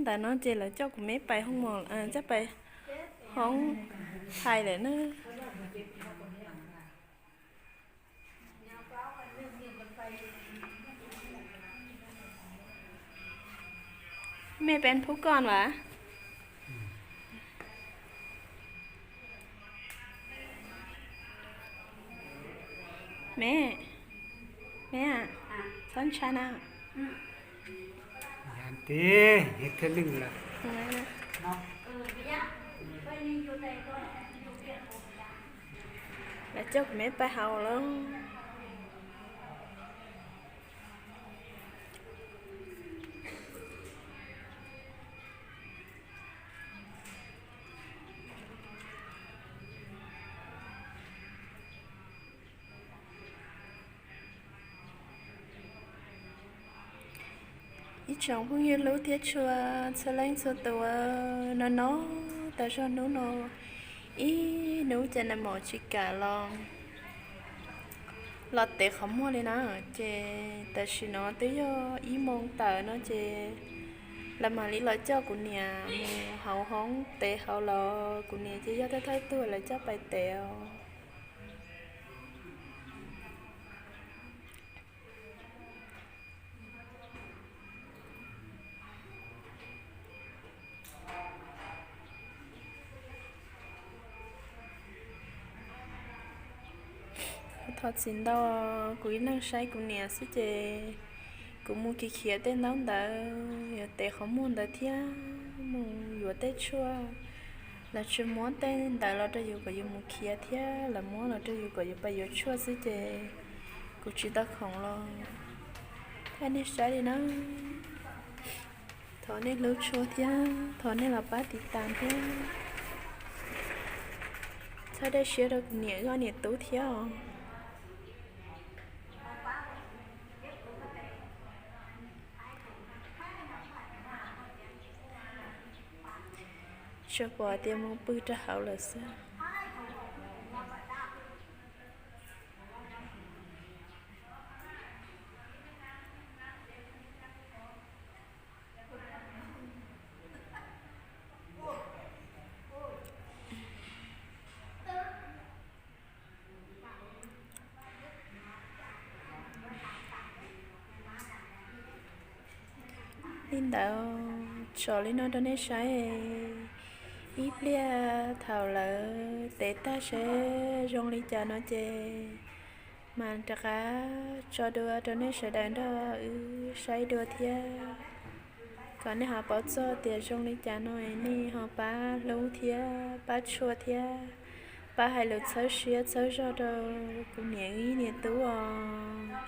Ntawm no ces lawv coj kuv me pais hoob mos, coj pais hoob thais lawm na. Mẹ bán phú con hả? Mẹ, mẹ ạ, con China. Yan ti, thiab lwj lawm. Lawv coj kuv me pais hauv lawm. Ib tsoom phooj ywg hlub thiab tshua txhua leej txhua tus, no no tas zog hnub no ib hnub ces nag mom tsis kam los, los tev qhov muag li na. Ces tam sim no twb yog ib moos tawm no ces lawv mam li los coj kuv niam mus hauv hoob tev hauv los kuv niam ces yog thawj thawj tug lawv coj pais tev os. Thov txim ntau, kuv ib leeg saib kuv niam xwb ces kuv mus khiav khiav tej ntaub ntawv yuav tev qhov muag ntawd thiab mus yuav tej tshuaj. Lawv tsis muab tej ntawd los rau yus kom yus mus khiav thiab lawv muab los rau yus kom yus pais yuav tshuaj xwb ces kuv tsis tau khoom los thaij nej saib li na. Thov nej hlub tshua thiab thov nej los pab tiv tas thiab. Txhawb dej siab rau kuv niam wb ob niam tub thiab os. Tsuas pom tias mus pw rau hauv lawm xwb. Li ntawd tso li no rau nej saib. Ib pliag thaum lawv tev tag seb zoo li cas no ces mam rov qab tso dua rau nej sawv daws nrog wb saib dua thiab. Kom nej ho paub txog tias zoo li cas no nej ho pab hlub thiab pab tshua thiab pab hais lus txhawb siab txhawb zog rau kuv niam wb niam tub os.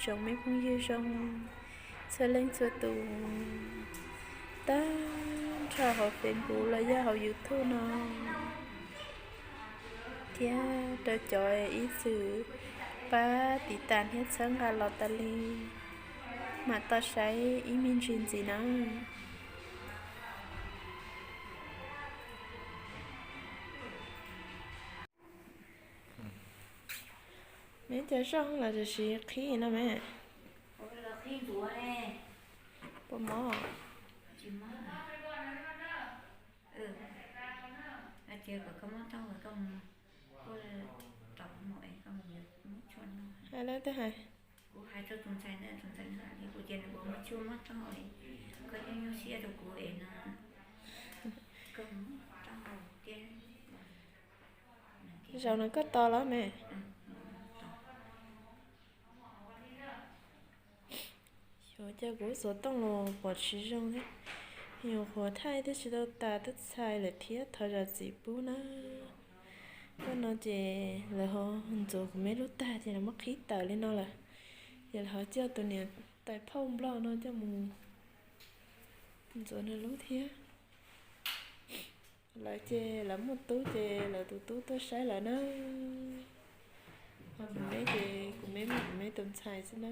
Tsoom me phooj ywg zoo txhua leej txhua tus, tag nrho hauv Facebook los yog hauv YouTube no thiab rau cov ib txwm pab tiv tas thiab txhawb nqa los tas li, mam tau saib ib me ntsis ntxiv na. Me cov zoj los tsis qhib no me. Puas mob? Hais lawv twb hais. Zaum no koj tos los me. Xyov cas kuv xov tooj los pom tsis zoo thiab. Nyuam qhuav thaij twb tsis tau tas twb txhais lawm thiab, thov zam txim pub na. Koj no ces lawv ho ntxuav kuv me lub tag ces lawv muab qhib tawm li no lawm. Ces lawv ho coj tus niam tais phauj nplog no coj mus ntxuav nws lub thiab. Lawv ces lawv muaj tub ces lawv tus tub tuaj saib lawv na. Ho kuv me ces kuv me muaj kuv me tus ntxhais xwb na.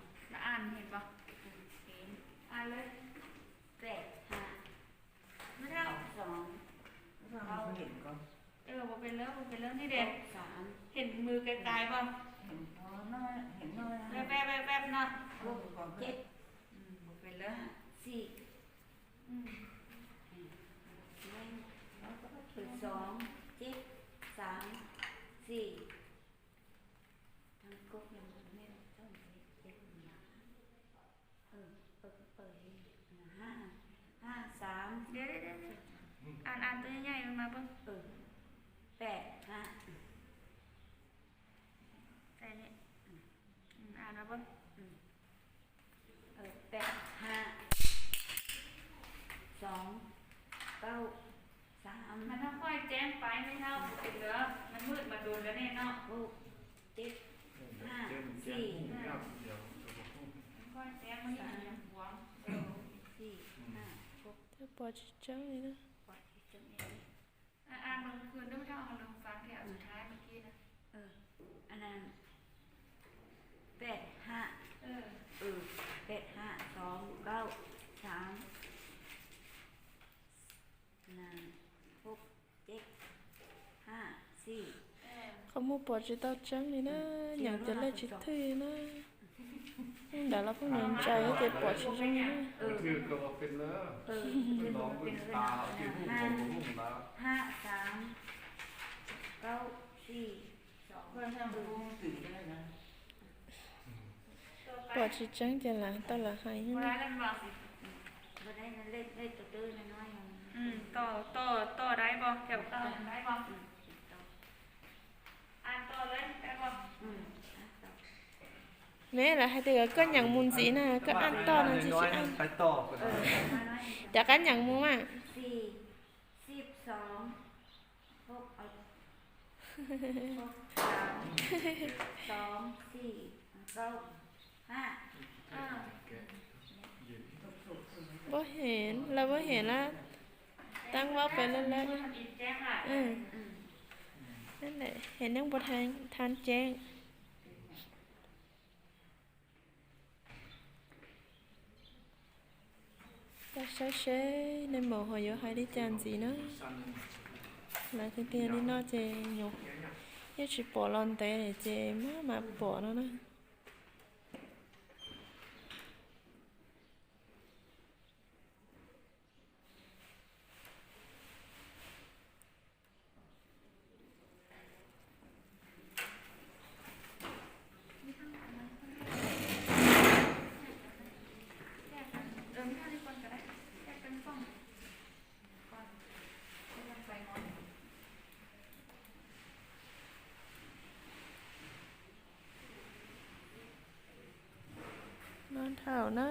Nó ăn, hes pom? Ăn lawm. Pem, ha. Mej thaub, xoom, kaum. Ua pem lawm, ua pem lawm nej de. Hes mws kais kais pom? Peb, peb, peb no. Ua pem lawm. Xim. Xoom, ceb, xaam, xim. Ha, ha, xaam. Ăn, ăn tub nyaj mas pom. Pem, ha. Ăn mas pom. Pem, ha. Xoom, kaum, xaam. Mas noj qoj ceeb pais mej thaub, ua pem lawm, mas mej mas dua lawm nej no. Kaum, ceb, ha, xim. Noj qoj ceeb, xim, ha, kaum. Pom tsis tseeb li na. Đang lông Hương đốt đau, lông vắng thì ở Thái mới kia nè. Ừ. Anh em. Pet ha. Ừ. Ừ. Pet ha, sáu, sáu, tám. Là hốc, chết. Ha, xì. Qhov muag pom tsis tau tseeb li na, nyeem ces lej tsis thwj na. Ntawd los pheej nyeem ntsais ces pom tsis zoo li na. Pom tsis tseeb ces lam tau lam hais. Neb lam hais tias koj nyeem mus ntxiv na, koj an toj no tsis tsis an. Rov qab nyeem mus mas. Npaub hem, lawv npaub hem lawm, tab npaub pes lawm lawm. Hem neeg puas thav ceeb. Koj saib seb nej maum ho yuav hais li cas ntxiv na. Lawv tiag tiag li no ces nyuam yeej tsis pom los ntev lawm ces maj mam pom no na. No dhau na,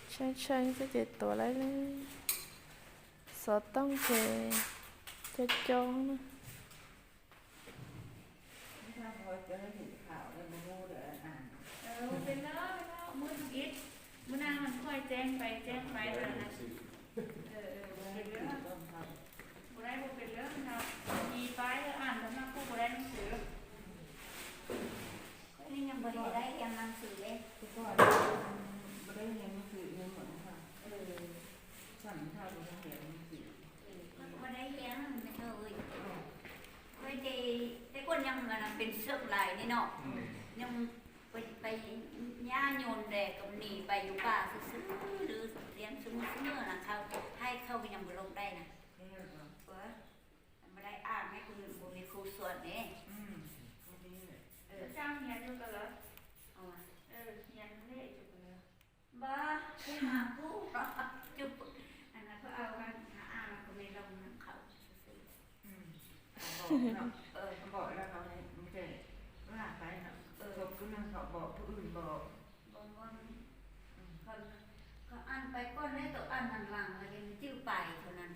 tshee tshee xwb ces tuav lawm, xov tooj ces co co na. Ua dab hiam, ua dab hiam, ua ces tej kuj nyob pem xwm lais ne no, nyob pem nyab nyuam ntawm kom nim pem yus pam xwb xwb, lwm tiam xwb mus xwb na, khau, haib khau nyob npaum loo dai na. Ua, npaum dai a, neb kuj npaum me khu xuam ne. Npam, peb mam pub, pub, a, kuv me loo na khau xwb xwb. Koj an pais koj neb tau an nag lang los ces nws cwj pais thaum nag.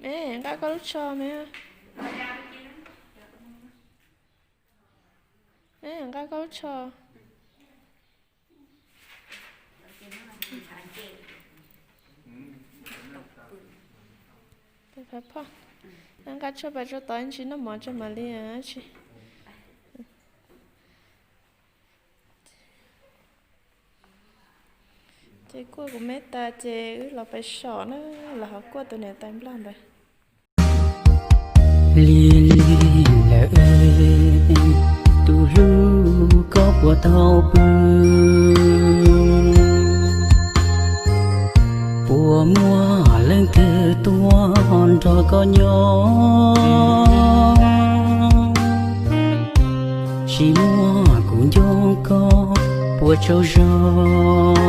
Me nqa koj lub tsho me. Me nqa koj lub tsho. Nqa tshuaj pais rau tod, tsis noj mov tso mam li tsis. Ces kuaj kuv me tas ces wb los pais so na, los ho kuaj tus niam tais nplog ntawd. Lig lig lawm, tus hlub koj puas tau pw? Puas muaj leej twg tuaj nrog koj nyob? Tsis muaj kuv nco koj puas tsaug zog?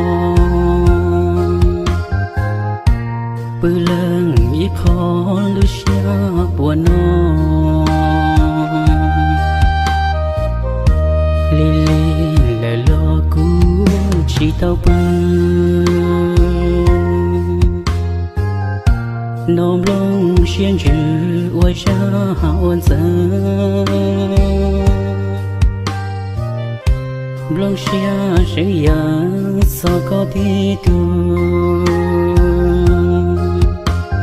Pw leej ib qho lub siab puas no? Lig lig lawm los kuv tsis tau pw. Nov nplooj siab ntsws ua zaj ua ntxeev, nplooj siab seev yam txog koj tib tug.